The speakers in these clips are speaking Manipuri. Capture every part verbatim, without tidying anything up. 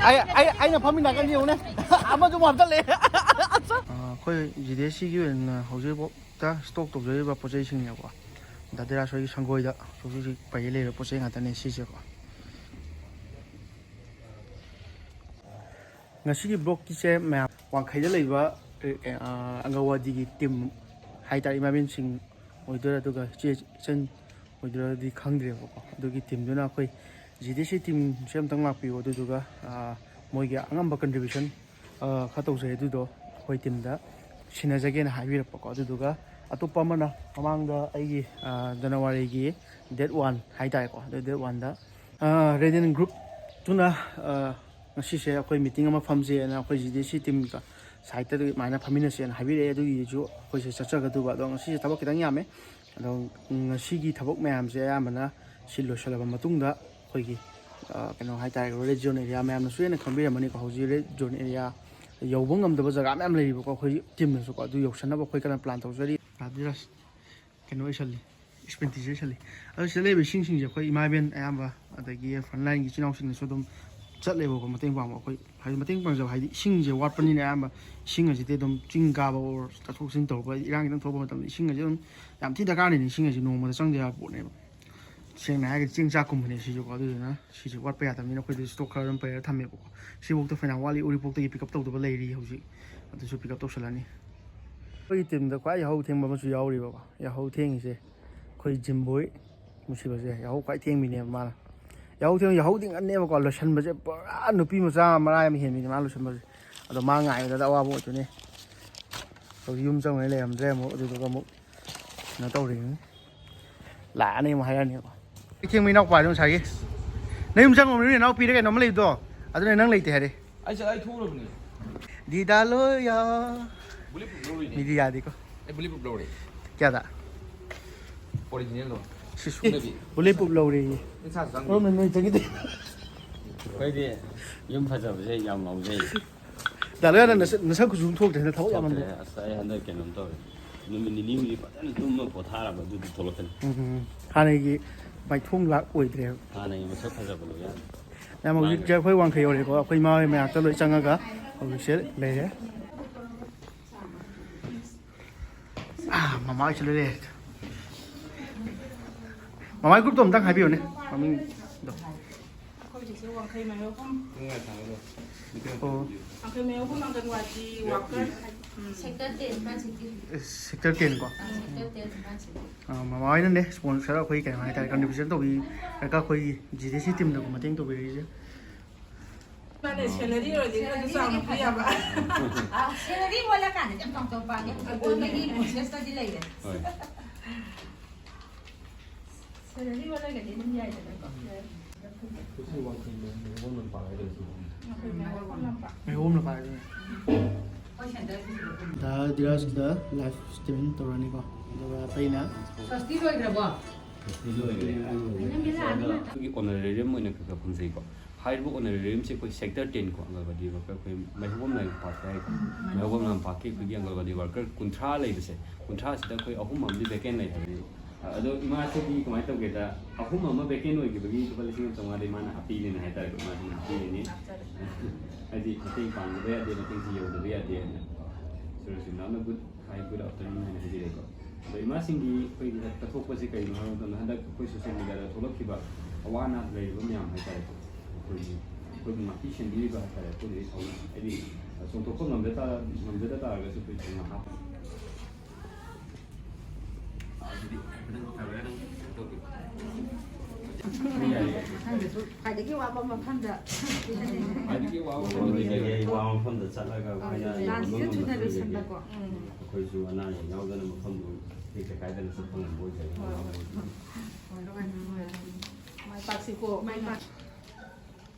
ꯑꯩ ꯑꯩ ꯑꯩꯅ ꯐꯝꯃꯤ ꯅꯥꯀꯟꯁꯤ ꯌꯦꯡꯉꯨꯅꯦ꯫ ꯑꯃꯁꯨ ꯑꯃꯨꯛ ꯍꯥꯞꯆꯜꯂꯛꯑꯦ꯫ ꯑꯩꯈꯣꯏ ꯖꯤ ꯗꯤ ꯑꯦꯁ ꯁꯤꯒꯤ ꯑꯣꯏꯅ ꯍꯧꯖꯤꯛꯐꯥꯎꯗ ꯁ꯭ꯇꯣꯛ ꯇꯧꯖꯔꯤꯕ ꯄꯣꯠ ꯆꯩꯁꯤꯡꯅꯦꯀꯣ, ꯗꯥ ꯗꯤꯔꯥꯖ ꯍꯣꯏꯒꯤ ꯁꯪꯒꯣꯏꯗ ꯍꯧꯖꯤꯛ ꯍꯧꯖꯤꯛ ꯄꯩ ꯂꯩꯕ ꯄꯣꯠ ꯆꯩ ꯉꯥꯛꯇꯅꯦ ꯁꯤꯁꯦꯀꯣ꯫ ꯉꯁꯤꯒꯤ ꯕ꯭ꯂꯣꯛꯀꯤꯁꯦ ꯃꯌꯥꯝ ꯋꯥꯡꯈꯩꯗ ꯂꯩꯕ ꯑꯪꯒꯋꯥꯗꯤꯒꯤ ꯇꯤꯝ ꯍꯥꯏꯇꯥꯔꯦ, ꯏꯃꯥ ꯏꯕꯦꯟꯁꯤꯡ ꯑꯣꯏꯗꯣꯏꯔꯥ ꯑꯗꯨꯒ ꯏꯆꯦ ꯏꯆꯟ ꯑꯣꯏꯗꯣꯏꯔꯗꯤ ꯈꯪꯗ꯭ꯔꯦꯕꯀꯣ꯫ ꯑꯗꯨꯒꯤ ꯇꯤꯝꯗꯨꯅ ꯑꯩꯈꯣꯏ ꯖꯤ ꯗꯤ ꯁꯤ ꯇꯤꯝꯁꯦ ꯑꯝꯇꯪ ꯂꯥꯛꯄꯤꯌꯣ, ꯑꯗꯨꯗꯨꯒ ꯃꯣꯏꯒꯤ ꯑꯉꯝꯕ ꯀꯟꯇ꯭ꯔꯤꯕ꯭ꯌꯨꯁꯟ ꯈꯔ ꯇꯧꯖꯩ, ꯑꯗꯨꯗꯣ ꯑꯩꯈꯣꯏ ꯇꯤꯝꯗ ꯁꯤꯟꯅꯖꯒꯦꯅ ꯍꯥꯏꯕꯤꯔꯛꯄꯀꯣ꯫ ꯑꯗꯨꯗꯨꯒ ꯑꯇꯣꯞꯄ ꯑꯃꯅ ꯃꯃꯥꯡꯗ ꯑꯩꯒꯤ ꯖꯅꯋꯥꯔꯤꯒꯤ ꯗꯦꯠ ꯋꯥꯟ ꯍꯥꯏꯇꯥꯔꯦꯀꯣ, ꯑꯗꯨ ꯗꯦꯠ ꯋꯥꯟꯗ ꯔꯦꯗꯤꯌꯟ ꯒ꯭ꯔꯨꯞꯇꯨꯅ ꯉꯁꯤꯁꯦ ꯑꯩꯈꯣꯏ ꯃꯤꯇꯤꯡ ꯑꯃ ꯐꯝꯁꯦꯅ ꯑꯩꯈꯣꯏ ꯖꯤ ꯗꯤ ꯁꯤ ꯇꯤꯝꯒ ꯁꯥꯏꯠꯇ ꯑꯗꯨꯃꯥꯏꯅ ꯐꯝꯃꯤꯟꯅꯁꯦꯅ ꯍꯥꯏꯕꯤꯔꯛꯑꯦ꯫ ꯑꯗꯨꯒꯤꯁꯨ ꯑꯩꯈꯣꯏꯁꯦ ꯆꯠꯆꯒꯗꯧꯕ, ꯑꯗꯣ ꯉꯁꯤꯁꯦ ꯊꯕꯛ ꯈꯤꯇꯪ ꯌꯥꯝꯃꯦ꯫ ꯑꯗꯣ ꯉꯁꯤꯒꯤ ꯊꯕꯛ ꯃꯌꯥꯝꯁꯦ ꯑꯌꯥꯝꯕꯅ ꯁꯤ ꯂꯣꯏꯁꯤꯜꯂꯕ ꯃꯇꯨꯡꯗ ꯑꯩꯈꯣꯏꯒꯤ ꯀꯩꯅꯣ ꯍꯥꯏꯇꯥꯔꯦ, ꯔꯦꯗ ꯖꯣꯟ ꯑꯦꯔꯤꯌꯥ ꯃꯌꯥꯝꯅꯁꯨ ꯍꯦꯟꯅ ꯈꯪꯕꯤꯔꯝꯃꯅꯤꯀꯣ꯫ ꯍꯧꯖꯤꯛ ꯔꯦꯗ ꯖꯣꯟ ꯑꯦꯔꯤꯌꯥ ꯌꯧꯕ ꯉꯝꯗꯕ ꯖꯒꯥ ꯃꯌꯥꯝ ꯂꯩꯔꯤꯕꯀꯣ꯫ ꯑꯩꯈꯣꯏ ꯇꯤꯝꯅꯁꯨꯀꯣ ꯑꯗꯨ ꯌꯧꯁꯟꯅꯕ ꯑꯩꯈꯣꯏ ꯀꯟꯅ ꯄ꯭ꯂꯥꯟ ꯇꯧꯖꯔꯤ꯫ ꯀꯩꯅꯣ ꯑꯣꯏꯁꯜꯂꯤ, ꯑꯦꯛꯁꯄꯦꯟꯗꯤꯆꯔ ꯑꯣꯏꯁꯜꯂꯤ꯫ ꯑꯗꯣ ꯁꯤꯗ ꯂꯩꯔꯤꯕ ꯏꯁꯤꯡꯁꯤꯡꯁꯦ ꯑꯩꯈꯣꯏ ꯏꯃꯥ ꯏꯕꯦꯟ ꯑꯌꯥꯝꯕ, ꯑꯗꯒꯤ ꯐ꯭ꯔꯟꯂꯥꯏꯟꯒꯤ ꯏꯆꯤꯜ ꯏꯅꯥꯎꯁꯤꯡꯅꯁꯨ ꯑꯗꯨꯝ ꯆꯠꯂꯦꯕꯀꯣ ꯃꯇꯦꯡ ꯄꯥꯡꯕ꯫ ꯑꯩꯈꯣꯏ ꯍꯥꯏꯗꯤ ꯃꯇꯦꯡ ꯄꯥꯡꯖꯕ ꯍꯥꯏꯗꯤ ꯏꯁꯤꯡꯁꯦ ꯋꯥꯠꯄꯅꯤꯅ ꯑꯌꯥꯝꯕ ꯏꯁꯤꯡ ꯑꯁꯤꯗꯤ ꯑꯗꯨꯝ ꯆꯤꯡ ꯀꯥꯕ ꯑꯣꯔ ꯆꯠꯊꯣꯛ ꯆꯠꯁꯤꯟ ꯇꯧꯔꯛꯄ ꯏꯔꯥꯡ ꯈꯤꯇꯪ ꯊꯣꯛꯄ ꯃꯇꯝꯗ ꯏꯁꯤꯡ ꯑꯁꯤ ꯑꯗꯨꯝ ꯌꯥꯝ ꯊꯤ ꯗꯔꯀꯥꯔꯅꯤꯅ ꯏꯁꯤꯡ ꯑꯁꯤ ꯅꯣꯡꯃꯗ ꯆꯪꯗ ꯌꯥꯕ ꯄꯣꯠꯅꯦꯕ꯫ ꯁꯦꯡꯅ ꯍꯥꯏꯔꯒꯗꯤ ꯆꯦꯡ ꯆꯥꯛꯀꯨꯝꯕꯅꯦ ꯁꯤꯁꯨꯀꯣ꯫ ꯑꯗꯨꯗꯨꯅ ꯁꯤꯁꯦ ꯋꯥꯠꯄ ꯌꯥꯗꯕꯅꯤꯅ ꯑꯩꯈꯣꯏꯗꯤ ꯁ꯭ꯇꯣꯛ ꯈꯔ ꯑꯗꯨꯝ ꯄꯩꯔ ꯊꯝꯃꯦꯕꯀꯣ꯫ ꯁꯤꯐꯥꯎꯗ ꯐꯅꯌꯥꯝ ꯋꯥꯠꯂꯤ꯫ ꯎꯔꯤꯄꯣꯛꯇꯒꯤ ꯄꯤꯛ ꯑꯞ ꯇꯧꯗꯕ ꯂꯩꯔꯤ ꯍꯧꯖꯤꯛ, ꯑꯗꯨꯁꯨ ꯄꯤꯛ ꯑꯞ ꯇꯧꯁꯜꯂꯅꯤ꯫ ꯑꯩꯈꯣꯏꯒꯤ ꯇꯤꯝꯗ ꯈ꯭ꯋꯥꯏ ꯌꯥꯍꯧ ꯊꯦꯡꯕ ꯑꯃꯁꯨ ꯌꯥꯎꯔꯤꯕꯀꯣ꯫ ꯌꯥꯍꯧ ꯊꯦꯡꯉꯤꯁꯦ ꯑꯩꯈꯣꯏ ꯖꯤꯝꯕꯣꯏ ꯅꯨꯡꯁꯤꯕꯁꯦ ꯌꯥꯍꯧ ꯈ꯭ꯋꯥꯏ ꯊꯦꯡꯕꯤꯅꯦꯕ ꯃꯥꯅ꯫ ꯌꯥꯍꯧ ꯊꯦꯡ ꯌꯥꯍꯧꯗꯤ ꯉꯟꯅꯦꯕꯀꯣ, ꯂꯣꯏꯁꯟꯕꯁꯦ ꯄꯨꯔꯥ ꯅꯨꯄꯤ ꯃꯆꯥ ꯃꯔꯥꯏ ꯑꯃ ꯍꯦꯟꯕꯤꯅꯦ ꯃꯥꯅ ꯂꯣꯏꯁꯟꯕꯁꯦ꯫ ꯑꯗꯣ ꯃꯥ ꯉꯥꯏꯕꯗꯗ ꯑꯋꯥꯕ ꯑꯣꯏꯗꯣꯏꯅꯦ꯫ ꯍꯧꯖꯤꯛ ꯌꯨꯝ ꯆꯪꯉꯩ ꯂꯩꯔꯝꯗ꯭ꯔꯦ ꯑꯃꯨꯛ, ꯑꯗꯨꯗꯨꯒ ꯑꯃꯨꯛ ꯀꯩꯅꯣ ꯇꯧꯔꯤꯅꯤ꯫ ꯂꯥꯛꯑꯅꯤ ꯑꯃꯨꯛ ꯍꯥꯏꯔꯛꯑꯅꯤꯀꯣ꯫ ꯊꯦꯡꯕ ꯏꯅꯥꯎꯄꯥꯗꯣ ꯉꯁꯥꯏꯒꯤ ꯅꯌꯨꯝ ꯆꯪꯉꯝꯅꯤ ꯏꯅꯥꯎꯄꯤꯔ ꯀꯩꯅꯣꯝꯃ ꯂꯩꯕꯗꯣ, ꯑꯗꯨꯅ ꯅꯪ ꯂꯩꯇꯦ ꯍꯥꯏꯔꯦ꯫ ꯑꯩ ꯆꯠ-, ꯑꯩ ꯊꯣꯛꯎꯔꯕꯅꯦ꯫ ꯗꯤꯗꯥ ꯂꯣꯌꯥ꯫ Bullet proof ꯂꯧꯔꯤꯅꯦ꯫ ꯃꯤꯗꯤ ꯌꯥꯗꯦꯀꯣ꯫ ꯑꯩ ꯕꯨꯂꯦꯠ ꯄ꯭ꯔꯨꯐ ꯂꯧꯔꯦ꯫ ꯀꯌꯥꯗ? ꯑꯣꯔꯤꯖꯤꯅꯦꯜꯗꯣ꯫ ꯁꯤꯁ꯫ ꯁꯤꯗꯗꯤ꯫ ꯕꯨꯂꯦꯠ ꯄ꯭ꯔꯨꯐ ꯂꯧꯔꯦꯌꯦ꯫ ꯏꯁꯥꯁꯨ ꯆꯪꯗꯦ꯫ ꯀꯔꯝꯅ ꯅꯣꯏ ꯆꯪꯈꯤꯗꯦ? ꯑꯩꯈꯣꯏꯗꯤ ꯌꯨꯝ ꯐꯖꯕꯁꯦ ꯌꯥꯝ ꯉꯥꯎꯖꯩ꯫ ꯗꯥ ꯂꯣꯌꯥ, ꯅꯪ ꯅꯁꯛ, ꯅꯁꯛ ꯀꯨꯆꯨ ꯊꯣꯛꯇ꯭ꯔꯦ, ꯅꯪ ꯊꯕꯛ ꯌꯥꯝꯃꯟꯗꯅ꯫ ꯊꯣꯛꯇ꯭ꯔꯦ꯫ ꯑꯁ, ꯑꯩ ꯍꯟꯗꯛ ꯀꯩꯅꯣꯝ ꯇꯧꯔꯦ꯫ ꯅꯨꯃꯤꯠ ꯅꯤꯅꯤ ꯍꯨꯝꯅꯤ ꯐꯖꯅ ꯇꯨꯝꯃ ꯄꯣꯊꯥꯔꯕ, ꯑꯗꯨꯗꯤ ꯊꯣꯛꯂꯛꯀꯅꯤ꯫ ꯎꯝ, ꯎꯝ, ꯎꯝ꯫ ꯍꯥꯟꯅꯒꯤ ꯃꯥꯏꯊꯣꯡ ꯂꯥꯛ ꯑꯣꯏꯗ꯭ꯔꯦꯕ꯫ ꯍꯥꯟꯅꯒꯤ ꯃꯁꯛ ꯐꯖꯕ ꯂꯣꯌꯥ꯫ ꯌꯥꯝ ꯍꯧꯖꯤꯛꯁꯦ ꯑꯩꯈꯣꯏ ꯋꯥꯡꯈꯩ ꯌꯧꯔꯦꯀꯣ꯫ ꯑꯩꯈꯣꯏ ꯏꯃꯥ ꯍꯣꯏ ꯃꯅꯥꯛꯇ ꯂꯣꯏ ꯆꯪꯉꯒ ꯍꯧꯖꯤꯛꯁꯦ ꯂꯩꯔꯦ꯫ ꯑꯥ, ꯃꯃꯥ ꯍꯣꯏꯁꯨ ꯂꯣꯏ ꯂꯩꯔꯦ꯫ ꯃꯃꯥ ꯒ꯭ꯔꯨꯞꯇꯣ ꯑꯝꯇꯪ ꯍꯥꯏꯕꯤꯌꯨꯅꯦ, ꯃꯃꯤꯡꯗꯣ꯫ ꯑꯩꯈꯣꯏ ꯍꯧꯖꯤꯛꯁꯦ ꯋꯥꯡꯈꯩ ꯃꯌꯣꯐꯝ, ꯑꯣ꯫ ꯋꯥꯡꯈꯩ ꯃꯌꯣꯐꯝ ꯑꯪꯒꯟꯋꯥꯗꯤ ꯋꯥꯀꯔ, um. Sector ten Imphal city. Sector ten ꯀꯣ? ꯑꯥ, ꯁꯦꯛꯇꯔ ꯇꯦꯟ ꯏꯝꯐꯥꯜ ꯁꯤꯇꯤ꯫ ꯑꯥ, ꯃꯃꯥ ꯍꯣꯏꯅꯅꯦ, ꯁ꯭ꯄꯣꯟꯁꯔ ꯑꯩꯈꯣꯏ ꯀꯩꯅꯣ ꯍꯥꯏꯇꯥꯔꯦ, ꯀꯟꯇ꯭ꯔꯤꯕ꯭ꯌꯨꯁꯟ ꯇꯧꯕꯤꯔꯒ ꯑꯩꯈꯣꯏꯒꯤ ꯖꯤ ꯗꯤ ꯁꯤ ꯇꯤꯝꯗꯀꯣ ꯃꯇꯦꯡ ꯇꯧꯕꯤꯔꯛꯏꯁꯦ꯫ ꯃꯥꯅꯦ, ꯁꯦꯂꯔꯤ ꯑꯣꯏꯔꯗꯤ ꯈꯔꯁꯨ ꯆꯥꯎꯅ ꯄꯤ ꯌꯥꯕ꯫ ꯑꯥ, ꯁꯦꯂꯔꯤ ꯑꯣꯜꯂꯀꯥꯟꯗꯗꯤ ꯌꯥꯝ ꯆꯥꯎ ꯆꯥꯎ ꯄꯥꯒꯦ꯫ ꯑꯗꯨꯅꯦ꯫ ꯑꯣꯟꯕꯒꯤ ꯄ꯭ꯔꯣꯁꯦꯁꯇꯗꯤ ꯂꯩꯔꯦ꯫ ꯍꯣꯏ꯫ ꯁꯦꯂꯔꯤ ꯑꯣꯜꯂꯒꯗꯤ ꯑꯗꯨꯝ ꯌꯥꯏꯗꯅꯀꯣ꯫ ꯁꯤ ꯋꯥꯡꯈꯩ ꯃꯌꯣꯝ ꯂꯝꯄꯥꯛ ꯍꯥꯏꯗꯣꯏꯔꯣ ꯁꯤꯕꯣ? ꯋꯥꯡꯈꯩ ꯃꯌꯣꯝ ꯂꯝꯄꯥꯛ꯫ ꯃꯌꯣꯝ ꯂꯝꯄꯥꯛ ꯍꯥꯏꯗꯣꯏꯅꯦ꯫ ꯗꯥ ꯙꯤꯔꯥꯖꯀꯤꯗ ꯂꯥꯏꯐ ꯁ꯭ꯇ꯭ꯔꯤꯃꯤꯡ ꯇꯧꯔꯅꯤꯀꯣ꯫ ꯑꯗꯨꯒ ꯑꯇꯩꯅ ꯁ꯭ꯋꯥꯁꯇꯤ ꯂꯣꯏꯈ꯭ꯔꯕꯣ? ꯁ꯭ꯋꯥꯁꯇꯤ ꯂꯣꯏꯈ꯭ꯔꯦ꯫ ꯑꯗꯣ ꯑꯩꯈꯣꯏꯒꯤ ꯑꯣꯅꯔꯦꯔꯤꯌꯝ ꯑꯣꯏꯅ ꯈꯔ ꯈꯔ ꯈꯨꯝꯖꯩꯀꯣ꯫ ꯍꯥꯏꯔꯤꯕ ꯑꯣꯅꯔꯦꯔꯤꯌꯝꯁꯦ ꯑꯩꯈꯣꯏ ꯁꯦꯛꯇꯔ ꯇꯦꯟ ꯀꯣ, ꯑꯪꯒꯜꯋꯥꯗꯤ ꯋꯥꯔꯀꯔ ꯑꯩꯈꯣꯏ ꯃꯩꯍꯧꯕꯝ ꯂꯝꯄꯥꯛꯇ ꯍꯥꯏꯀꯣ꯫ ꯃꯩꯍꯧꯕꯝ ꯂꯝꯄꯥꯛꯀꯤ ꯑꯩꯈꯣꯏꯒꯤ ꯑꯪꯒꯜꯋꯥꯗꯤ ꯋꯥꯔꯀꯔ ꯀꯨꯟꯊ꯭ꯔꯥ ꯂꯩꯕꯁꯦ, ꯀꯨꯟꯊ꯭ꯔꯥꯁꯤꯗ ꯑꯩꯈꯣꯏ ꯑꯍꯨꯝ ꯑꯃꯗꯤ ꯚꯦꯀꯦꯟ ꯂꯩ ꯍꯥꯏꯕꯅꯤ꯫ ꯑꯗꯣ ꯏꯃꯥꯁꯤꯗꯤ ꯀꯃꯥꯏꯅ ꯇꯧꯒꯦꯗ, ꯑꯍꯨꯝ ꯑꯃ ꯚꯦꯀꯦꯟ ꯑꯣꯏꯈꯤꯕꯒꯤ ꯂꯨꯄꯥ ꯂꯤꯁꯤꯡ ꯑꯃ ꯆꯥꯝꯃꯉꯥꯗꯤ ꯃꯥꯅ ꯍꯥꯞꯄꯤꯒꯅꯤ ꯍꯥꯏꯇꯥꯔꯦꯀꯣ, ꯏꯃꯥꯁꯤꯅ ꯍꯥꯞꯄꯤꯒꯅꯤ꯫ ꯍꯥꯏꯗꯤ ꯃꯇꯦꯡ ꯄꯥꯡꯗꯕ ꯌꯥꯗꯦ, ꯃꯇꯦꯡꯁꯤ ꯌꯧꯗꯕ ꯌꯥꯗꯦ ꯍꯥꯏꯅ ꯁꯨꯔꯖ ꯌꯨꯝꯅꯥꯝꯅ ꯒꯨꯗ ꯍꯥꯏ, ꯒꯨꯗ ꯑꯥꯐꯇꯔꯅꯨꯟ ꯍꯥꯏꯅ ꯍꯥꯏꯕꯤꯔꯦꯀꯣ꯫ ꯑꯗꯣ ꯏꯃꯥꯁꯤꯡꯒꯤ ꯑꯩꯈꯣꯏꯒꯤ ꯀꯠꯊꯣꯛꯄꯁꯦ ꯀꯩꯅꯣ ꯍꯥꯏꯕ ꯃꯇꯝꯗ, ꯍꯟꯗꯛ ꯑꯩꯈꯣꯏ ꯁꯣꯁꯤꯌꯦꯜ ꯃꯤꯗꯤꯌꯥꯗ ꯊꯣꯛꯂꯛꯈꯤꯕ ꯑꯋꯥ ꯑꯅꯥ ꯂꯩꯔꯤꯕ ꯃꯌꯥꯝ ꯍꯥꯏꯇꯥꯔꯦꯀꯣ, ꯑꯩꯈꯣꯏꯒꯤ, ꯑꯩꯈꯣꯏꯕꯨ ꯉꯥꯛꯄꯤ ꯁꯦꯟꯕꯤꯔꯤꯕ ꯍꯥꯏꯇꯥꯔꯦ, ꯑꯩꯈꯣꯏꯗꯒꯤ ꯊꯧꯔꯤ, ꯍꯥꯏꯗꯤ ꯆꯣꯡꯊꯣꯛꯄ ꯉꯝꯗ ꯇꯥꯔ-, ꯉꯝꯖꯗ ꯇꯥꯔꯒꯁꯨ ꯑꯩꯈꯣꯏ ꯉꯥꯏꯍꯥꯛ ꯈ꯭ꯋꯥꯏꯗꯒꯤ ꯋꯥꯕ ꯃꯐꯝꯗ ꯈ꯭ꯋꯥꯏꯗꯒꯤ ꯋꯥꯕ ꯃꯐꯝꯗ ꯂꯩꯖꯒꯦ꯫ ꯋꯥꯕ ꯃꯐꯝꯗ ꯆꯠꯂꯒ ꯑꯩꯈꯣꯏꯅ ꯂꯥꯟꯁꯤꯗ ꯊꯨꯅ ꯂꯣꯏꯁꯤꯟꯕꯀꯣ꯫ ꯑꯩꯈꯣꯏꯁꯨ ꯑꯅꯥ ꯑꯌꯦꯛ ꯌꯥꯎꯗꯅ ꯃꯐꯝꯗꯨ ꯇꯦꯛꯇ ꯀꯥꯏꯗꯅ ꯆꯠꯄ ꯉꯝꯕ ꯑꯣꯏꯖꯒꯦ꯫ ꯃꯥꯏ ꯄꯥꯛꯁꯤꯀꯣ꯫ ꯃꯥꯏ ꯄꯥꯛ-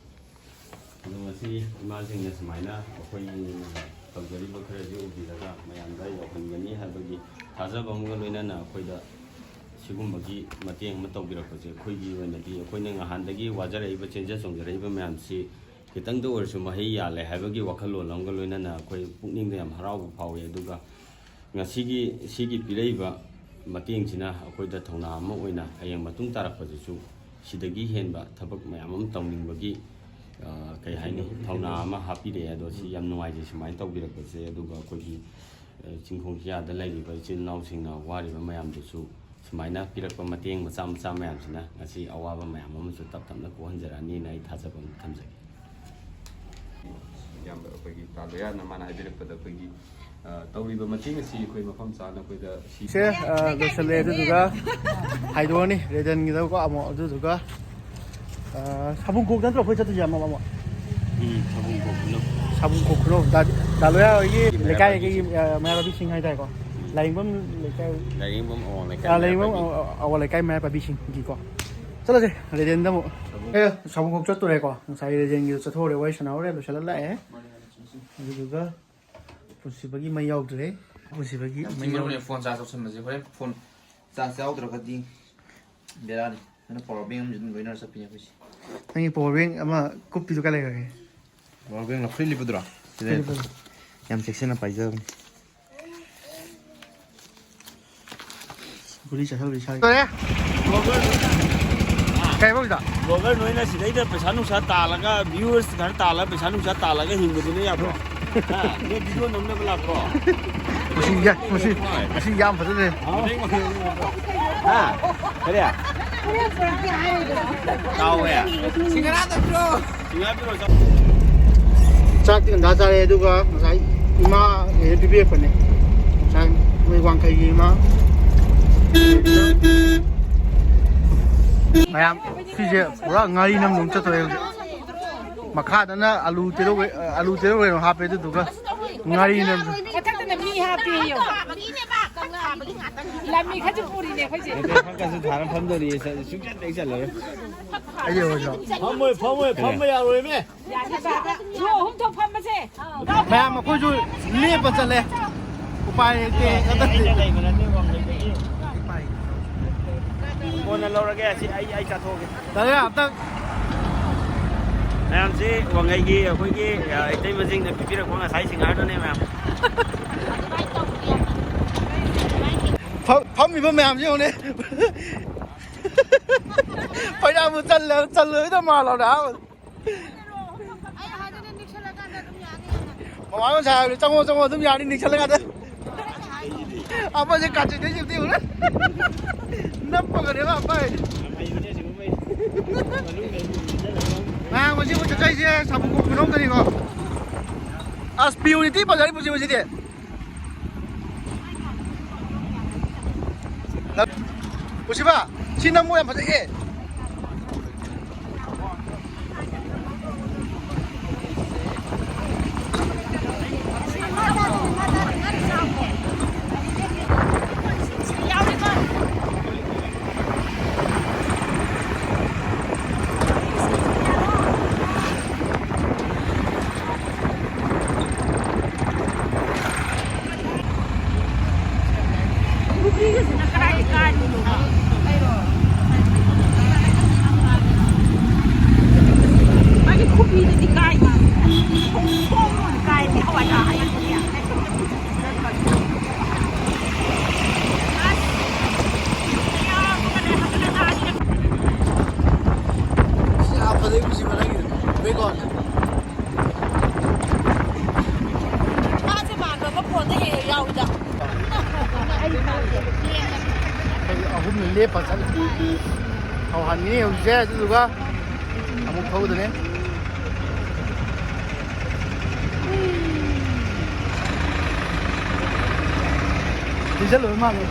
ꯑꯗꯣ ꯉꯁꯤ ꯏꯃꯥꯁꯤꯡꯅ ꯁꯨꯃꯥꯏꯅ ꯑꯩꯈꯣꯏꯅ ꯇꯧꯖꯔꯤꯕ ꯈꯔꯁꯤ ꯎꯕꯤꯔꯒ ꯃꯌꯥꯝꯗ ꯌꯧꯍꯟꯒꯅꯤ ꯍꯥꯏꯕꯒꯤ ꯊꯥꯖꯕ ꯑꯃꯒ ꯂꯣꯏꯅꯅ ꯑꯩꯈꯣꯏꯗ ꯁꯤꯒꯨꯝꯕꯒꯤ ꯃꯇꯦꯡ ꯑꯃ ꯇꯧꯕꯤꯔꯛꯄꯁꯦ ꯑꯩꯈꯣꯏꯒꯤ ꯑꯣꯏꯅꯗꯤ, ꯑꯩꯈꯣꯏꯅ ꯉꯍꯥꯟꯗꯒꯤ ꯋꯥꯖꯔꯛꯏꯕ, ꯆꯦꯟꯖ ꯆꯣꯡꯖꯔꯛꯏꯕ ꯃꯌꯥꯝꯁꯤ ꯈꯤꯇꯪꯗ ꯑꯣꯏꯔꯁꯨ ꯃꯍꯩ ꯌꯥꯜꯂꯦ ꯍꯥꯏꯕꯒꯤ ꯋꯥꯈꯜꯂꯣꯟ ꯑꯃꯒ ꯂꯣꯏꯅꯅ ꯑꯩꯈꯣꯏ ꯄꯨꯛꯅꯤꯡꯗ ꯌꯥꯝ ꯍꯔꯥꯎꯕ ꯐꯥꯎꯏ꯫ ꯑꯗꯨꯒ ꯉꯁꯤꯒꯤ ꯁꯤꯒꯤ ꯄꯤꯔꯛꯏꯕ ꯃꯇꯦꯡꯁꯤꯅ ꯑꯩꯈꯣꯏꯗ ꯊꯧꯅꯥ ꯑꯃ ꯑꯣꯏꯅ ꯍꯌꯦꯡ ꯃꯇꯨꯡ ꯇꯥꯔꯛꯄꯗꯁꯨ ꯁꯤꯗꯒꯤ ꯍꯦꯟꯕ ꯊꯕꯛ ꯃꯌꯥꯝ ꯑꯃ ꯇꯧꯅꯤꯡꯕꯒꯤ ꯑ, ꯀꯩ ꯍꯥꯏꯅꯤ, ꯊꯧꯅꯥ ꯑꯃ ꯍꯥꯞꯄꯤꯔꯛꯑꯦ꯫ ꯑꯗꯣ ꯁꯤ ꯌꯥꯝ ꯅꯨꯡꯉꯥꯏꯖꯩ ꯁꯨꯃꯥꯏꯅ ꯇꯧꯕꯤꯔꯛꯄꯁꯦ꯫ ꯑꯗꯨꯒ ꯑꯩꯈꯣꯏꯒꯤ, ꯑ, ꯆꯤꯡꯈꯣꯡ ꯆꯤꯌꯥꯗ ꯂꯩꯔꯤꯕ ꯏꯆꯤꯜ ꯏꯅꯥꯎꯁꯤꯡꯅ ꯋꯥꯔꯤꯕ ꯃꯌꯥꯝꯗꯨꯁꯨ ꯁꯨꯃꯥꯏꯅ ꯄꯤꯔꯛꯄ ꯃꯇꯦꯡ ꯃꯆꯥ ꯃꯆꯥ ꯃꯌꯥꯝꯁꯤꯅ ꯉꯁꯤ ꯑꯋꯥꯕ ꯃꯌꯥꯝ ꯑꯃꯁꯨ ꯇꯞ ꯇꯞꯅ ꯀꯣꯛꯍꯟꯖꯔꯛꯑꯅꯤꯅ ꯑꯩ ꯊꯥꯖꯕ ꯑꯃ ꯊꯝꯖꯒꯦ꯫ ꯏꯌꯥꯝꯕ ꯑꯩꯈꯣꯏꯒꯤ ꯇꯥꯂꯣꯌꯥꯅ ꯃꯥꯅ ꯍꯥꯏꯕꯤꯔꯛꯄꯗ ꯑꯩꯈꯣꯏꯒꯤ, ꯑ, ꯇꯧꯔꯤꯕ ꯃꯇꯦꯡ ꯑꯁꯤ ꯑꯩꯈꯣꯏ ꯃꯐꯝ ꯆꯥꯅ ꯑꯩꯈꯣꯏꯗ ꯁꯤ ꯁꯦ, ꯑ, ꯂꯣꯏꯁꯜꯂꯦ꯫ ꯑꯗꯨꯗꯨꯒ ꯍꯥꯏꯗꯣꯛꯑꯅꯤ ꯔꯦꯗꯟꯒꯤꯗꯀꯣ ꯑꯃꯨꯛ꯫ ꯑꯗꯨꯗꯨꯒ, ꯑ, ꯁꯥꯕꯨꯡꯈꯣꯛꯇ ꯅꯠꯇ꯭ꯔꯣ ꯑꯩꯈꯣꯏ ꯆꯠꯇꯣꯏꯁꯦ ꯑꯃꯨꯛ ꯑꯃꯨꯛ? ꯎꯝ, ꯁꯥꯕꯨꯡꯈꯣꯛ ꯈꯨꯅꯧ꯫ ꯁꯥꯕꯨꯡꯈꯣꯛ ꯈꯨꯅꯧ꯫ ꯗꯥ-, ꯗꯥꯂꯣꯌꯥ ꯍꯣꯏꯒꯤ ꯃꯩꯔꯥ ꯂꯩꯀꯥꯏꯒꯤ, ꯄꯥꯏꯕꯤꯁꯤꯡ꯫ ꯑ, ꯃꯩꯔꯥ ꯄꯥꯏꯕꯤꯁꯤꯡ ꯍꯥꯏꯇꯥꯔꯦꯀꯣ꯫ ꯂꯥꯏꯌꯦꯡꯕꯝ ꯂꯩꯀꯥꯏ꯫ ꯂꯥꯏꯌꯦꯡꯕꯝ ꯑꯋꯥꯡ ꯂꯩꯀꯥꯏ ꯑ, ꯃꯩꯔꯥ ꯂꯥꯏꯌꯦꯡꯕꯝ ꯄꯥꯏꯕꯤꯁꯤꯡ꯫ ꯑ-, ꯑꯋꯥꯡ ꯂꯩꯀꯥꯏ ꯃꯩꯔꯥ ꯄꯥꯏꯕꯤꯁꯤꯡꯒꯤꯀꯣ꯫ ꯆꯠꯂꯁꯦ ꯔꯦꯗꯟꯗ ꯑꯃꯨꯛ꯫ ꯁꯥꯕꯨꯡ-, ꯑꯦ, ꯁꯥꯕꯨꯡꯈꯣꯛ ꯆꯠꯇꯣꯔꯦꯀꯣ꯫ ꯉꯁꯥꯏ ꯔꯦꯗꯟꯒꯤꯗꯣ ꯆꯠꯊꯣꯛꯎꯔꯦ, ꯋꯥꯔꯤ ꯁꯥꯟꯅꯍꯧꯔꯦ, ꯂꯣꯏꯁꯤꯜꯂ ꯂꯥꯛꯑꯦ꯫ ꯑꯗꯨꯗꯨꯒ ꯄꯨꯟꯁꯤꯕꯒꯤ ꯃꯩ ꯌꯥꯎꯗ꯭ꯔꯦ꯫ ꯄꯨꯟꯁꯤꯕꯒꯤ ꯌꯥꯝ ꯃꯩ ꯊꯤ ꯃꯔꯨꯅꯦ ꯌꯥꯎꯗ꯭ꯔꯦ꯫ ꯐꯣꯟ ꯆꯥꯔꯖ ꯇꯧꯁꯟꯕꯁꯦ꯫ ꯍꯣꯔꯦꯟ ꯐꯣꯟ ꯆꯥꯔꯖ ꯌꯥꯎꯗ꯭ꯔꯒꯗꯤ ꯕꯦꯔꯥꯅꯤ꯫ ꯑꯗꯨꯅ ꯄꯋꯥꯔ ꯕꯦꯡ ꯑꯃꯁꯨ ꯑꯗꯨꯝ ꯂꯣꯏꯅꯔ ꯆꯠꯄꯤꯅꯦ ꯑꯩꯈꯣꯏꯁꯦ꯫ ꯅꯪꯒꯤ ꯄꯋꯥꯔ ꯕꯦꯡ ꯑꯃ ꯀꯨꯞꯄꯤꯗꯨ ꯀꯥꯏ ꯂꯩꯈ꯭ꯔꯒꯦ? Power bank ꯂꯧꯈ꯭ꯔꯤ ꯂꯤꯞꯄꯗꯨꯔꯣ? ꯁꯤꯗ ꯂꯤꯞꯄꯗꯨ꯫ ꯌꯥꯝ ꯆꯦꯛꯁꯤꯟꯅ ꯄꯥꯏꯖꯕꯅꯤ꯫ ꯒꯨꯂꯤ ꯆꯥꯁꯜꯂꯨ ꯏꯁꯥꯒꯤ꯫ ꯂꯣꯏꯔꯦ? ꯀꯩ ꯍꯥꯏꯕ ꯍꯧꯖꯤꯛꯇ? ꯕ꯭ꯂꯣꯒꯔ ꯅꯣꯏꯅ ꯁꯤꯗꯩꯗ ꯄꯩꯁꯥ ꯅꯨꯡꯁꯥ ꯇꯥꯜꯂꯒ, ꯚ꯭ꯌꯨꯋꯔꯁ ꯈꯔ ꯇꯥꯜꯂꯒ, ꯄꯩꯁꯥ ꯅꯨꯡꯁꯥ ꯇꯥꯜꯂꯒ ꯍꯤꯡꯕꯗꯨꯅ ꯌꯥꯕ꯭ꯔꯣ? ꯍꯥ? ꯅꯣꯏ ꯚꯤꯗꯤꯑꯣ ꯅꯝꯅꯕ ꯂꯥꯛꯄ꯭ꯔꯣ? ꯃꯁꯤ ꯌꯥ-, ꯃꯁꯤ, ꯃꯁꯤ ꯌꯥꯝ ꯐꯖꯗꯦ꯫ ꯍꯥ? ꯀꯔꯤ? ꯇꯥꯎꯋꯦ꯫ ꯁꯤꯡꯒꯔꯥ ꯇꯠꯄ꯭ꯔꯣ? ꯆꯥꯛꯇꯤ ꯉꯟꯇꯥ ꯆꯥꯔꯦ, ꯑꯗꯨꯒ ꯉꯁꯥꯏ ꯏꯃꯥ ꯍꯦꯛ ꯄꯤꯕꯤꯔꯛꯄꯅꯦ꯫ ꯉꯁꯥꯏ ꯃꯣꯏ ꯋꯥꯡꯈꯩꯒꯤ ꯏꯃꯥ꯫ ꯃꯌꯥꯝ, ꯁꯤꯁꯦ ꯄꯨꯔꯥ ꯉꯥꯔꯤ ꯅꯝꯗꯧ ꯆꯠꯇꯣꯔꯦ ꯍꯧꯖꯤꯛ꯫ ꯃꯈꯥꯗꯅ ꯑꯂꯨ ꯇꯦꯔꯧ, ꯑꯂꯨ ꯇꯦꯔꯧ ꯀꯩꯅꯣ ꯍꯥꯞꯄꯦ, ꯑꯗꯨꯗꯨꯒ ꯉꯥꯔꯤ ꯅꯝ-, ꯃꯊꯛꯇꯅ ꯃꯤ ꯍꯥꯞꯄꯦꯌꯣ꯫ ꯂꯝꯃꯤ ꯈꯔꯁꯨ ꯄꯨꯔꯤꯅꯦ ꯑꯩꯈꯣꯏꯁꯦ꯫ ꯅꯠꯇꯦ, ꯐꯛꯀꯁꯨ ꯊꯥꯔ ꯐꯝꯗꯣꯔꯤꯌꯦ, ꯁ-, ꯁꯨꯡꯆꯠ ꯍꯦꯛ ꯆꯠꯂꯔꯣꯏ꯫ ꯑꯩꯗꯤ ꯑꯣꯏꯔꯁꯨ꯫ ꯐꯝꯃꯣꯏ, ꯐꯝꯃꯣꯏ, ꯀꯔꯤ? ꯐꯝꯕ ꯌꯥꯔꯣꯏꯃꯦ꯫ ꯌꯥꯅꯤꯕ꯫ ꯔꯣ ꯑꯍꯨꯝ ꯊꯣꯛ ꯐꯝꯕꯁꯦ꯫ ꯃꯌꯥꯝ ꯑꯩꯈꯣꯏꯁꯨ ꯂꯦꯞꯄ ꯆꯠꯂꯦ꯫ ꯎꯄꯥꯏ ꯂꯩꯇꯦ꯫ ꯑꯩꯅ ꯂꯩꯕ ꯅꯠꯇꯦ, ꯋꯥꯡꯈꯩꯗꯒꯤ꯫ ꯀꯣꯟꯅ ꯂꯧꯔꯒꯦ, ꯑꯁꯤ ꯑꯩ, ꯑꯩ ꯆꯥꯊꯣꯛꯑꯒꯦ꯫ ꯇꯜꯂꯦ, ꯑꯝꯇꯪ꯫ ꯃꯌꯥꯝꯁꯤ ꯋꯥꯡꯈꯩꯒꯤ ꯑꯩꯈꯣꯏꯒꯤ, ꯑ, ꯏꯇꯩꯃꯁꯤꯡꯅ ꯄꯤꯕꯤꯔꯛꯄ ꯉꯁꯥꯏ ꯁꯤꯡꯍꯥꯔꯗꯨꯅꯦ ꯃꯌꯥꯝ꯫ ꯐꯝ-, ꯐꯝꯃꯤꯕ ꯃꯌꯥꯝꯁꯤ ꯌꯦꯡꯉꯨꯅꯦ꯫ ꯐꯩꯅꯥꯝꯕꯨ ꯆꯜꯂ-, ꯆꯜꯂꯣꯏꯗ ꯃꯥꯜꯂꯕꯅꯦ ꯑꯍꯥꯟꯕꯗ꯫ ꯃꯃꯥ ꯉꯁꯥꯏ ꯍꯥꯏꯕꯅꯤ, "ꯆꯪꯉꯣ, ꯆꯪꯉꯣ, ꯑꯗꯨꯝ ꯌꯥꯅꯤ, ꯅꯤꯡꯁꯜꯂꯒ ꯑꯗꯨꯝ"꯫ ꯑꯃꯁꯦ ꯀꯥꯆꯤꯟꯗꯩ ꯆꯤꯞꯇꯤ ꯎꯔꯦ꯫ ꯅꯞꯄꯒꯅꯦꯕ ꯑꯄꯥꯏ꯫ ꯃꯌꯥꯝ ꯉꯁꯤ ꯑꯩꯈꯣꯏ ꯆꯠꯆꯩꯁꯦ ꯁꯥꯃꯨꯈꯣꯡ ꯈꯨꯅꯧꯗꯅꯤꯀꯣ꯫ ꯑꯁ, ꯄꯤꯌꯨꯅꯤꯇꯤ ꯐꯖꯔꯤ ꯄꯨꯁꯤ ꯉꯁꯤꯗꯤ꯫ ꯄꯨꯁꯤꯕ, ꯁꯤ ꯅꯝꯃꯣ, ꯌꯥꯝ ꯐꯖꯩꯌꯦ꯫ ꯅꯨꯄꯤꯒꯁꯤꯅ ꯀꯗꯥꯏꯗ ꯀꯥꯏꯔꯤꯅꯣꯕ? ꯃꯥꯒꯤ ꯈꯨꯕꯤꯗꯗꯤ ꯀꯥꯏꯗꯦ꯫ ꯈꯣꯡꯗꯗꯤ ꯀꯥꯏꯗꯦ꯫ ꯍꯋꯥꯏ ꯖꯥꯔ ꯑꯌꯨꯛꯄꯗꯤ꯫ ꯌꯥꯝ ꯐꯖꯩ ꯃꯁꯤ ꯃꯊꯪꯒꯤꯗꯣ꯫ ꯕꯦꯛꯒ꯭ꯔꯥꯎꯟꯁꯦ꯫ ꯃꯥꯁꯦ ꯃꯥꯟꯕ ꯑꯃ ꯐꯣꯟꯗ ꯍꯦꯛ ꯍꯦꯛ ꯌꯥꯎꯏꯗ꯫ ꯑꯩꯈꯣꯏ ꯑꯍꯨꯝꯅ ꯂꯦꯞꯄ ꯆꯠꯂꯤ꯫ ꯊꯧꯍꯟꯒꯅꯤ ꯍꯧꯖꯤꯛꯁꯦ, ꯑꯗꯨꯗꯨꯒ ꯑꯃꯨꯛ ꯊꯧꯗꯅꯦ꯫ ꯗꯤꯖꯜ ꯑꯣꯏꯕ ꯃꯥꯜꯂꯦ꯫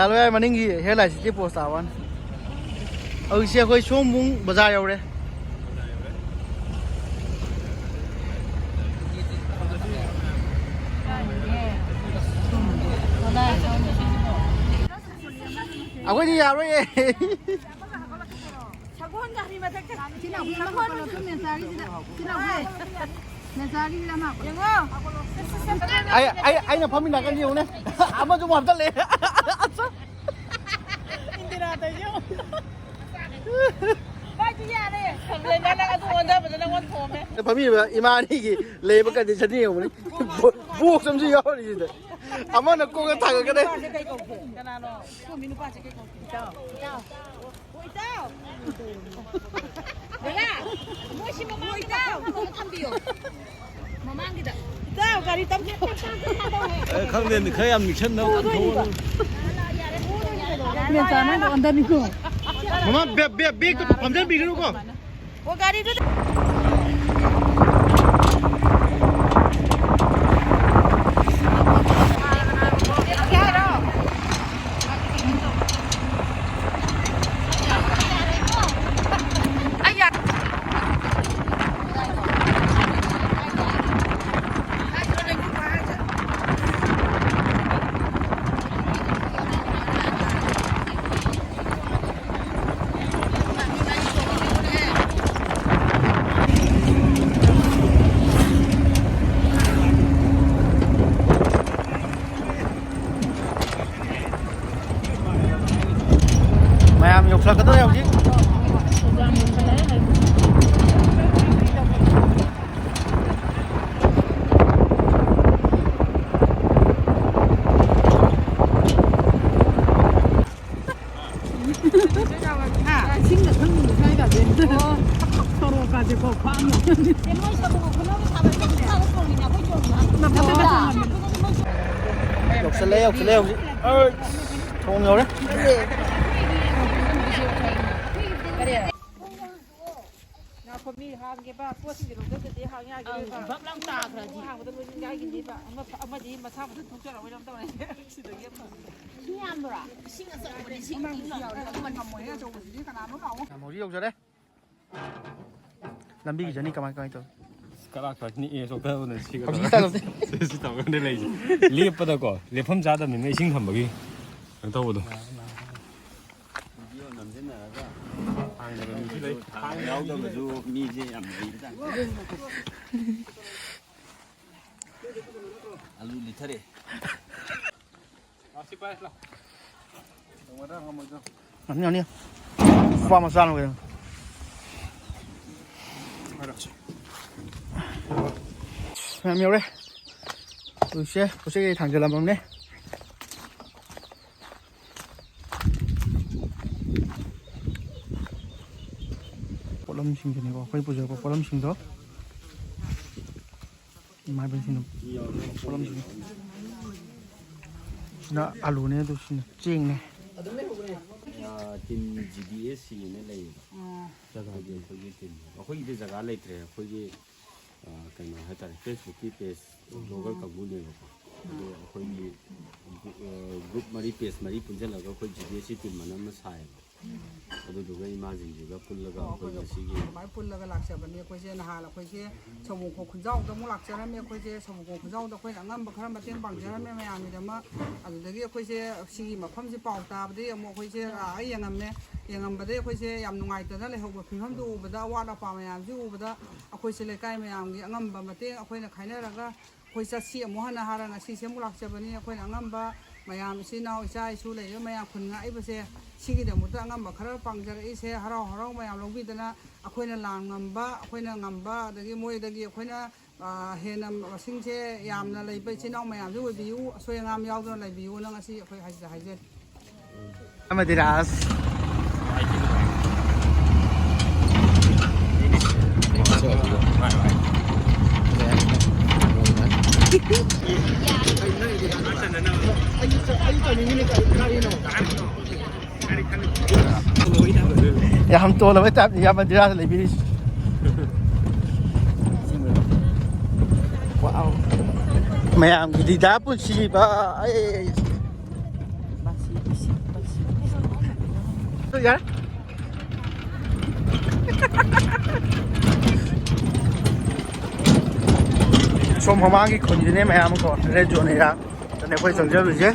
ꯂꯣꯌꯔ ꯃꯅꯤꯡꯒꯤ ꯍꯦꯗ ꯂꯥꯏꯠꯁꯤꯗꯤ ꯄꯣꯁ ꯇꯥꯕ ꯋꯥꯅꯤ꯫ ꯍꯧꯖꯤꯛꯁꯦ ꯑꯩꯈꯣꯏ ꯁꯣꯝꯕꯨꯡ ꯕꯖꯥꯔ ꯌꯧꯔꯦ꯫ ꯑꯩꯈꯣꯏꯗꯤ ꯌꯥꯔꯣꯏꯌꯦ꯫ ꯁꯒꯣꯜ ꯒꯥꯔꯤ ꯃꯊꯛꯇ ꯁꯤ ꯅꯥꯎꯕꯤ ꯑꯃ ꯁꯒꯣꯜ ꯍꯥꯞꯄꯣ, ꯅꯠꯇ꯭ꯔꯣ ꯃꯦꯟꯆꯥꯒꯤꯁꯤꯗ? ꯁꯤ ꯅꯥꯎꯕꯤ꯫ ꯃꯦꯟꯆꯥꯒꯤ ꯂꯝ ꯍꯥꯞꯄꯣ꯫ ꯌꯦꯡꯉꯣ꯫ ꯑꯩ, ꯑꯩ, ꯑꯩꯅ ꯐꯝꯃꯤ ꯅꯥꯀꯟꯗ ꯌꯦꯡꯉꯨꯅꯦ꯫ ꯑꯃꯁꯨ ꯑꯃꯨꯛ ꯍꯥꯞꯆꯜꯂꯦ꯫ ꯏꯟꯗꯤꯔꯥꯗ ꯌꯦꯡꯉꯨ꯫ ꯚꯥꯏꯗꯤ ꯌꯥꯔꯦ꯫ ꯈꯪꯂꯦ, ꯅꯪ, ꯅꯪ ꯑꯗꯨ ꯑꯣꯟꯊꯕꯗ ꯅꯪ ꯑꯣꯟꯊꯣꯛꯑꯝꯃꯦ꯫ ꯐꯝꯃꯤꯕ ꯏꯃꯥ ꯑꯅꯤꯒꯤ ꯂꯩꯕ ꯀꯟꯗꯤꯁꯟꯗꯤ ꯌꯦꯡꯉꯨꯅꯦ꯫ ꯕꯣ-, ꯕꯣꯛꯁ ꯑꯃꯁꯨ ꯌꯥꯎꯔꯤꯁꯤꯗ꯫ ꯑꯃꯅ ꯀꯣꯛꯀ ꯊꯥꯡꯒꯠꯀꯗ꯭ꯔꯦ꯫ ꯀꯅꯥꯅꯣ? ꯁꯣꯝꯒꯤ ꯅꯨꯄꯥꯁꯦ ꯀꯩ ꯀꯧꯒꯦ? ꯏꯇꯥꯎ꯫ ꯏꯇꯥꯎ꯫ ꯑꯣ, ꯏꯇꯥꯎ! ꯕꯂꯥ, ꯃꯣꯏꯁꯤ ꯃꯃꯥꯡꯒꯤꯗ ꯏꯇꯥꯎ! ꯈꯣꯡ ꯍꯥꯝꯃꯒ ꯊꯝꯕꯤꯌꯣ꯫ ꯃꯃꯥꯡꯒꯤꯗ꯫ ꯏꯇꯥꯎ, ꯒꯥꯔꯤ ꯇꯞ-, ꯑꯦ, ꯈꯪꯗꯦꯅꯦ, ꯈꯔ ꯌꯥꯝ ꯅꯤꯛꯁꯟꯅꯕ ꯄꯨꯗꯣꯏꯅꯤꯕ꯫ ꯊꯣꯛꯑꯣ꯫ ꯃꯦꯟꯆꯥ ꯅꯪꯗꯣ ꯑꯣꯟꯊꯅꯤꯀꯣ꯫ ꯃꯃꯥ, ꯕꯦ-, ꯕꯦ-, ꯕꯦꯒꯇꯣ ꯐꯝꯖꯟꯕꯤꯒꯅꯨꯀꯣ꯫ ꯑꯣ, ꯒꯥꯔꯤꯗꯨꯗ꯫ ꯃꯌꯥꯝ ꯌꯧꯁꯜꯂꯛꯀꯗꯧꯔꯦ ꯍꯧꯖꯤꯛ꯫ ꯏꯁꯤꯡꯒ ꯊꯛꯅꯤꯡꯕ ꯁ꯭ꯋꯥꯏꯒꯥꯁꯦ꯫ ꯁꯣꯔꯣꯛꯀꯥꯁꯦꯀꯣ, ꯈ꯭ꯋꯥꯡ ꯌꯧꯅꯅꯤ꯫ ꯌꯧꯁꯜꯂꯦ, ꯌꯧꯁꯜꯂꯦ ꯍꯧꯖꯤꯛ꯫ ꯑꯩ, ꯊꯣꯡ ꯌꯧꯔꯦ꯫ ꯃꯤ ꯍꯥꯡꯒꯦꯕ, ꯄꯣꯠꯁꯤꯡꯁꯦ ꯂꯧꯊꯗꯗꯤ ꯍꯥꯡ ꯌꯥꯈꯤꯔꯣꯏꯕ꯫ ꯑꯪ, ꯕꯛ ꯂꯥꯎ ꯇꯥꯈ꯭ꯔꯗꯤ꯫ ꯑꯃꯨꯛ ꯍꯥꯡꯕꯗ ꯂꯣꯏ ꯅꯤꯡꯒꯥꯏꯈꯤꯅꯤꯕ꯫ ꯑꯃ ꯐ-, ꯑꯃꯗꯤ ꯃꯁꯥ ꯃꯊꯟ ꯊꯣꯛꯆꯔꯛꯑꯣꯏ ꯑꯗꯨꯝ ꯇꯧꯔꯦ꯫ ꯁꯤꯗꯒꯤ ꯑꯃꯨꯛ꯫ ꯏꯁꯤꯡ ꯌꯥꯝꯕ꯭ꯔꯥ? ꯏꯁꯤꯡ ꯑꯆꯧꯕꯗꯤ ꯏꯁꯤꯡ ꯏꯪ ꯉꯝꯃꯣꯏ꯫ ꯑꯆꯧꯕꯁꯤꯗꯤ ꯀꯅꯥꯅꯣ ꯂꯥꯛꯑꯣ꯫ ꯌꯥꯝ ꯍꯧꯖꯤꯛ ꯌꯧꯖꯔꯦ꯫ ꯂꯝꯕꯤꯒꯤ ꯖꯔꯅꯤ ꯀꯃꯥꯏ ꯀꯃꯥꯏ ꯇꯧꯏ? ꯀꯔꯥꯛ ꯀꯔꯥꯛ ꯅꯤꯛꯑꯦ ꯆꯣꯛꯊꯕꯅ ꯁꯤꯒꯗꯧꯔꯦ꯫ ꯍꯧꯖꯤꯛ ꯇꯥꯗꯧꯗꯦ꯫ ꯁꯤ ꯇꯧꯔꯒꯅꯦ ꯂꯩꯁꯦ꯫ ꯂꯦꯞꯄꯗꯀꯣ, ꯂꯦꯞꯐꯝ ꯆꯥꯗꯕꯅꯤꯅ ꯏꯁꯤꯡ ꯊꯝꯕꯒꯤ ꯀꯩꯅꯣ ꯇꯧꯕꯗꯣ꯫ ꯚꯤꯗꯤꯑꯣ ꯅꯝꯁꯤꯟꯅꯔꯒ ꯍꯥꯡꯗꯕ ꯃꯤꯁꯨ ꯂꯩ꯫ ꯍꯥꯡ ꯌꯥꯎꯗꯕꯁꯨ ꯃꯤꯁꯦ ꯌꯥꯝ ꯂꯩꯕꯖꯥꯠꯅꯤ꯫ ꯑꯂꯨ ꯂꯤꯊꯔꯦ꯫ ꯉꯝꯅꯤ, ꯉꯝꯅꯤ꯫ ꯂꯨꯄꯥ ꯑꯃ ꯆꯥꯅꯕ ꯀꯩꯅꯣ꯫ ꯃꯌꯥꯝ ꯌꯧꯔꯦ꯫ ꯍꯧꯖꯤꯛꯁꯦ ꯄꯣꯠ ꯆꯩ ꯊꯥꯡꯖꯜꯂꯝꯃꯕꯅꯦ꯫ ꯄꯣꯠꯂꯝꯁꯤꯡꯗꯨꯅꯤꯀꯣ, ꯑꯩꯈꯣꯏ ꯄꯨꯖꯔꯛꯄ ꯄꯣꯠꯂꯝꯁꯤꯡꯗꯣ꯫ ꯏꯃꯥ ꯏꯕꯦꯟꯁꯤꯡꯅ ꯄꯣꯠꯂꯝꯁꯤꯡ꯫ ꯁꯤꯅ ꯑꯂꯨꯅꯦ, ꯑꯗꯨ ꯁꯤꯅ ꯆꯦꯡꯅꯦ꯫ ꯑꯥ, ꯇꯤꯝ ꯖꯤ ꯕꯤ ꯑꯦꯁ ꯁꯤꯅ ꯂꯩꯌꯦꯕ꯫ ꯑꯥ꯫ ꯑꯩꯈꯣꯏꯒꯤ, ꯑꯩꯈꯣꯏꯒꯤ ꯇꯤꯝ꯫ ꯑꯩꯈꯣꯏꯒꯤꯗꯤ ꯖꯒꯥ ꯂꯩꯇ꯭ꯔꯦ꯫ ꯑꯩꯈꯣꯏꯒꯤ, ꯑꯥ, ꯀꯩꯅꯣ ꯍꯥꯏꯇꯥꯔꯦ, ꯐꯦꯁꯕꯨꯛꯀꯤ ꯄꯦꯖ ꯕ꯭ꯂꯣꯒꯔ ꯀꯥꯡꯕꯨꯅꯦꯕꯀꯣ꯫ ꯑꯗꯣ ꯑꯩꯈꯣꯏꯒꯤ, ꯑꯥ, ꯒ꯭ꯔꯨꯞ ꯃꯔꯤ, ꯄꯦꯖ ꯃꯔꯤ ꯄꯨꯟꯁꯤꯜꯂꯒ ꯑꯩꯈꯣꯏ G B S C team ꯑꯅ ꯑꯃ ꯁꯥꯏꯌꯦꯕ꯫ ꯑꯗꯨꯗꯨꯒ ꯏꯃꯥꯁꯤꯡꯁꯤꯒ ꯄꯨꯜꯂꯒ ꯑꯣ, ꯑꯩꯈꯣꯏ ꯑꯩꯈꯣꯏꯒ ꯉꯁꯤꯒꯤ ꯑꯗꯨꯃꯥꯏꯅ ꯄꯨꯜꯂꯒ ꯂꯥꯛꯆꯕꯅꯤ꯫ ꯑꯩꯈꯣꯏꯁꯦ ꯅꯍꯥꯟ ꯑꯩꯈꯣꯏꯁꯦ ꯁꯃꯨꯈꯣꯡ ꯈꯨꯟꯖꯥꯎꯗ ꯑꯃꯨꯛ ꯂꯥꯛꯆꯔꯝꯃꯦ꯫ ꯑꯩꯈꯣꯏꯁꯦ ꯁꯃꯨꯈꯣꯡ ꯈꯨꯟꯖꯥꯎꯗ ꯑꯩꯈꯣꯏꯅ ꯑꯉꯝꯕ ꯈꯔ ꯃꯇꯦꯡ ꯄꯥꯡꯖꯔꯝꯃꯦ ꯃꯌꯥꯝꯒꯤꯗꯃꯛ꯫ ꯑꯗꯨꯗꯒꯤ ꯑꯩꯈꯣꯏꯁꯦ ꯁꯤꯒꯤ ꯃꯐꯝꯁꯦ ꯄꯥꯎ ꯇꯥꯕꯗꯒꯤ ꯑꯃꯨꯛ ꯑꯩꯈꯣꯏꯁꯦ ꯂꯥꯛꯑꯒ ꯌꯦꯡꯉꯝꯃꯦ꯫ ꯌꯦꯡꯉꯝꯕꯗꯒꯤ ꯑꯩꯈꯣꯏꯁꯦ ꯌꯥꯝ ꯅꯨꯡꯉꯥꯏꯇꯅ ꯂꯩꯍꯧꯕ ꯐꯤꯕꯝꯗꯨ ꯎꯕꯗ, ꯑꯋꯥꯠ ꯑꯄꯥ ꯃꯌꯥꯝꯁꯤ ꯎꯕꯗ, ꯑꯩꯈꯣꯏꯁꯦ ꯂꯩꯀꯥꯏ ꯃꯌꯥꯝꯒꯤ ꯑꯉꯝꯕ ꯃꯇꯦꯡ ꯑꯩꯈꯣꯏꯅ ꯈꯥꯏꯅꯔꯒ ꯑꯩꯈꯣꯏ ꯆꯠꯁꯤ ꯑꯃꯨꯛ ꯍꯟꯅ ꯍꯥꯏꯔ ꯉꯁꯤꯁꯦ ꯑꯃꯨꯛ ꯂꯥꯛꯆꯕꯅꯤ꯫ ꯑꯩꯈꯣꯏꯅ ꯑꯉꯝꯕ ꯃꯌꯥꯝ, ꯏꯆꯤꯜ ꯏꯅꯥꯎ, ꯏꯆꯥ ꯏꯁꯨ ꯂꯩꯔꯤꯕ ꯃꯌꯥꯝ ꯈꯨꯟ ꯉꯥꯛꯏꯕꯁꯦ, ꯁꯤꯒꯤꯗꯃꯛꯇ ꯑꯉꯝꯕ ꯈꯔ ꯄꯥꯡꯖꯔꯛꯏꯁꯦ꯫ ꯍꯔꯥꯎ ꯍꯔꯥꯎ ꯃꯌꯥꯝ ꯂꯧꯕꯤꯗꯅ ꯑꯩꯈꯣꯏꯅ ꯂꯥꯡ ꯉꯝꯕ, ꯑꯩꯈꯣꯏꯅ ꯉꯝꯕ, ꯑꯗꯒꯤ ꯃꯣꯏꯗꯒꯤ ꯑꯩꯈꯣꯏꯅ, ꯑꯥ, ꯍꯦꯟꯅ ꯃꯁꯤꯡꯁꯦ ꯌꯥꯝꯅ ꯂꯩꯕ ꯏꯆꯤꯜ ꯏꯅꯥꯎ ꯃꯌꯥꯝꯁꯨ ꯑꯣꯏꯕꯤꯌꯨ, ꯑꯁꯣꯏ ꯑꯉꯥꯝ ꯌꯥꯎꯗꯅ ꯂꯩꯕꯤꯌꯨꯅ ꯉꯁꯤ ꯑꯩꯈꯣꯏ ꯍꯥꯏꯖ-, ꯍꯥꯏꯖꯔꯤ꯫ ꯑꯃꯗꯤ ꯔꯥꯖ꯫ ꯌꯥꯝ ꯇꯣꯜꯂꯕ ꯇꯥꯏꯞꯅꯤ ꯏꯌꯥꯝꯕ ꯗꯤꯔꯥꯖ ꯂꯩꯕꯤꯔꯤꯁꯤ꯫ ꯑꯧ꯫ ꯃꯌꯥꯝꯒꯤ ꯗꯤꯗꯥ ꯄꯨꯟꯁꯤꯕ꯫ ꯑꯩ꯫ ꯌꯥꯔꯦ꯫ ꯁꯣꯝ ꯃꯃꯥꯡꯒꯤ ꯈꯨꯟꯁꯤꯅꯦ ꯃꯌꯥꯝ ꯑꯃꯀꯣ, ꯔꯦꯗ ꯖꯣꯟ ꯑꯦꯔꯤꯌꯥ꯫ ꯑꯗꯨꯅꯦ ꯑꯩꯈꯣꯏ ꯆꯪꯖꯔꯨꯁꯦ꯫